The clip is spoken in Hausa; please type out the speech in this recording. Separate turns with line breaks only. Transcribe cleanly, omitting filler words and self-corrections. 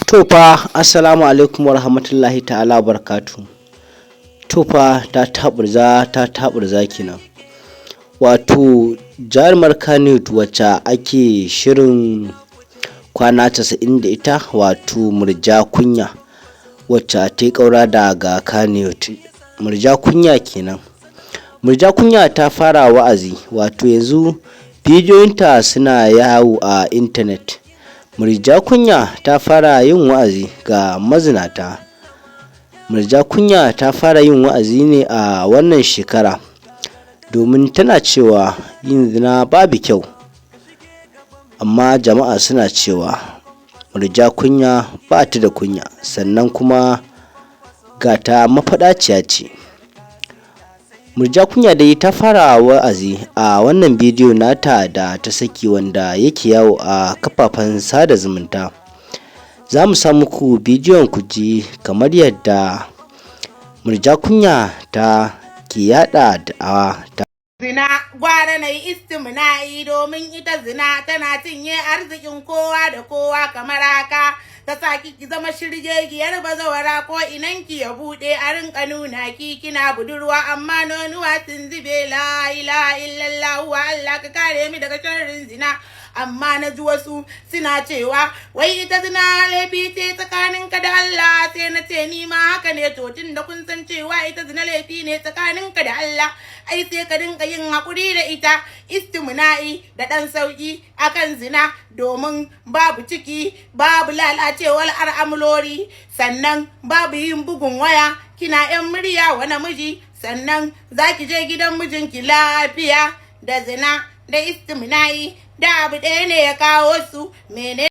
To fa, assalamu alaikum wa rahmatullahi ta'ala barakatu. To fa, ta taɓurza, ta taɓurza kenan. Wato jarumar Kannywood wacce ake shirin kwana 90 da ita, wato Murja Kunya, wacce ta yi ƙaura daga Kannywood. Murja Kunya kenan. Murja Kunya ta fara wa'azi, wato yanzu bidiyoyinta suna yawo a intanet. Murja Kunya ta fara yin wa'azi ga mazinata. Murja Kunya ta fara yin wa'azi ne a wannan shekara domin tana cewa yin zina babu kyau. Amma jama'a suna cewa Murja Kunya ba ta da kunya, sannan kuma ga ta mafaɗaciya ce. Murja Kunya dai ta fara wa'azi a wannan bidiyo nata da ta saki wanda yake yawo a kafafen sada zumunta. Za mu sa muku bidiyon ku ji kamar yadda Murja Kunya ta ke yaɗa da'awa ta.
Zina gwara na yi istimna'i, domin ita zina tana cinye arzikin kowa da kowa kamar haka. Ta sa ki zama shirgegiyar bazawara, ko inanki ya buɗe, a rinka nuna ki kina budurwa amma nonuwa sun zube. La ilaha illallah, wa Allah ka kare mi daga sharrin zina. Amma na ji wasu suna cewa wai ita zina laifi ce tsakaninka da Allah. Sai na ce ni ma haka ne. To, tun da kun san cewa ita zina laifi ne tsakaninka da Allah, ai sai ka dinga yin haƙuri da ita, istimna'i da ɗan sauƙi akan zina, domin babu ciki, babu lalacewar al'amurori, sannan babu yin bugun waya kina yan murya wa namiji, sannan za ki je gidan mijinki lafiya. Da zina da istimna'i da abu ɗaya ne ya kawo su mene.